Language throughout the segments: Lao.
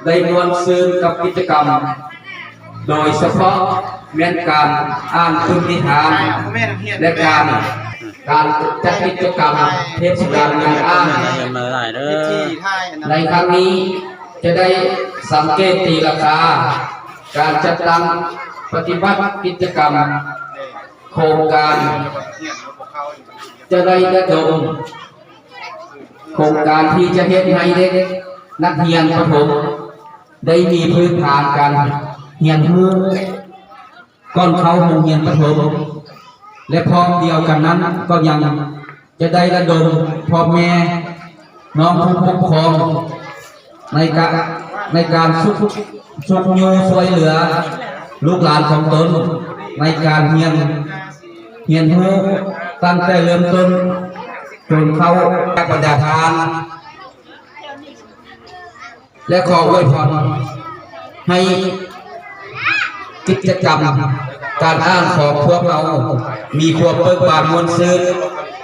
ໄດ້ມ່ວນຊື່ນກັບກິດຈະກຳ ໂດຍສະເພາະແມ່ນການອ່ານປຶ້ມນິທານ ແລະ ການ ການຈັດກິດຈະກຳເທດສະການການອ່ານ. ໃນຄັ້ງນີ້ຈະໄດ້ສັງເກດຕີລາຄາການຈັດຕັ້ງປະຕິບັດກິດຈະກຳໂຄງການ ຈະໄດ້ລະດົມ ໂຄງການທີ່ຈະເຮັດໃຫ້ເດັກນັກຮຽນປະຖົມໄດ້ມີພື້ນຖານການຮຽນຮູ້ກ່ອນເຂົ້າໂຮງຮຽນປະຖົມ ແລະ ພ້ອມດຽວກັນນັ້ນກໍຍັງຈະໄດ້ລະດົມພໍ່ແມ່ນ້ອງຜູ້ປົກຄອງ ໃນການ ໃນການຊຸກ ຊຸກຍູ້ຊ່ວຍເຫຼືອລູກຫຼານຂອງຕົນໃນການຮຽນ ຮຽນຮູ້ຕັ້ງແຕ່ເລີ່ມຕົ້ນຈົນເຂົ້າ ບັນດາທ່ານ ແລະ ຂໍອວຍພອນໃຫ້ ກິດຈະກຳການອ່ານຂອງພວກເຮົາມີຄວາມເບີກບານມ່ວນຊື່ນ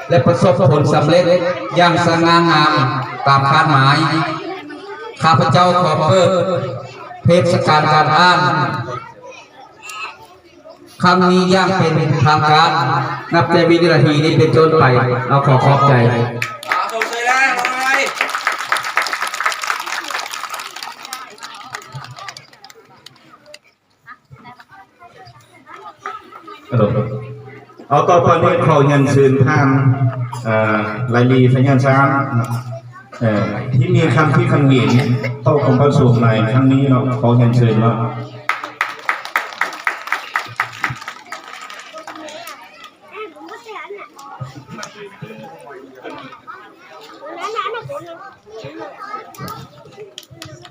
ແລະ ປະສົບຜົນສຳເລັດຢ່າງສະຫງ່າງາມຕາມຄາດໝາຍ. ຂ້າພະເຈົ້າຂໍເປີດເທດສະການການອ່ານຄັ້ງນີ້ຢ່າງເປັນທາງການ ນັບແຕ່ວິນາທີນີ້ເປັນຕົ້ນໄປ. ເອົາ ຂໍຂອບໃຈ. ເອົາ ຕໍ່ໄປນີ້ຂໍຮຽນເຊີນທ່ານ ເອີ ໄລລີ ໄຊຍະຊານ ເອີ ທີ່ມີຄຳຄິດຄຳເຫັນຕໍ່ຄວາມປະສົງໃນຄັ້ງນີ້ເນາະ ຂໍຮຽນເຊີນເນາະ.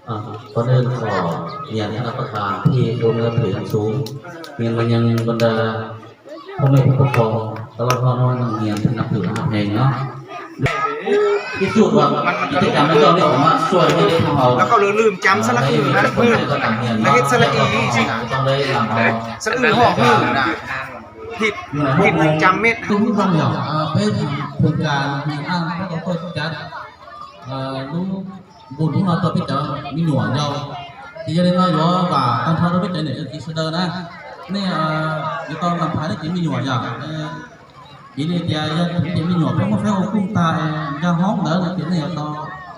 ອ່າ ກ່ອນອື່ນຂໍຮຽນທ່ານປະທານທີ່ເຄົາລົບນັບຖືຢ່າງສູງ ຮຽນມາຍັງບັນດາພໍ່ແມ່ຜູ້ປົກຄອງ ຕະຫຼອດຮອດນ້ອງນັກຮຽນທີ່ນັບຖືຮັກແພງເນາະ ພິສູດວ່າກິດຈະກຳດັ່ງກ່າວນີ້ສາມາດຊ່ວຍໃຫ້ເດັກຂອງເຮົາ ແລ້ວເຂົາເລີຍລືມຈຳສະຫຼະອືນນະ ເອີ ແລ້ວເຮັດສະຫຼະອີ ຈັ່ງຊີ້ນະ ຕ້ອງໄດ້ນຳເອົາ ສະຫຼະອື ຫໍ ຫື ນະ ຜິດ ຜິດ ຈຳເມັດ. ທຸກໆຄັ້ງເນາະ ເອີ ເປັນໂຄງການທີ່ທາງພວກເຮົາຈັດ ເອີ ລູກບຸນຂອງເຮົາຕໍ່ໄປຈະມີໜວດເຈົ້າ ທີ່ຈະໄດ້ນ້ອຍວ່າ ຕອນເຮົາໄດ້ໄປໃຈນີ້ ເອີ ກິສະເດີນະ ນີ້ ເອີ ຢູ່ຕໍ່ນຳພາໄດ້ກິນມີໜວດຢ່າງ ເອີ ປີນີ້ຈະຢາກເປັນມີໜວດ ເພາະວ່າແຟນກຸ້ມຕາ ເອີ ຢ່າຮ້ອງເດີ ປີນີ້ຕໍ່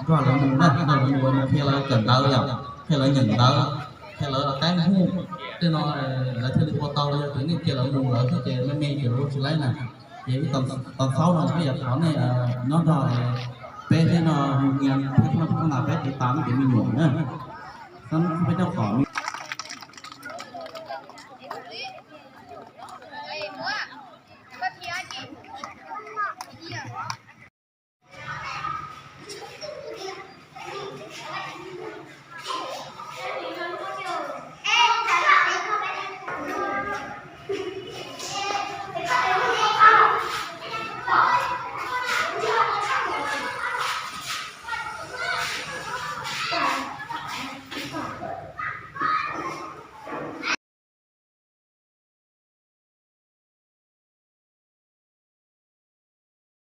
ວ່າລະໝູນະ ເດີ ໝູນ ເພລາກັນເດີ ຢ່າ ເພລາຫຍັງເດີ ເພລາແຕ່ງຮູບ ເດີເນາະ ເອີ ແລະ ເທລະໂປເຕົາ ຢ່າ ປີນີ້ເພລາໝູນ ເພລາແມ່ ເພລາໂລຊິໄລນະ. ເອີ ຕອນ ຕອນເຊົ້າເນາະ ເຮົາຢາກຖາມແດ່ ເອີ ນ້ອງດາວ ເອີ ເປັນແນ່ນອນ ໂຮງຮຽນພັດທະນາພັດທະນາແປດຕິດຕາມເປັນມີໜວດເນາະ ຊັ້ນຂ້າພະເຈົ້າຂໍ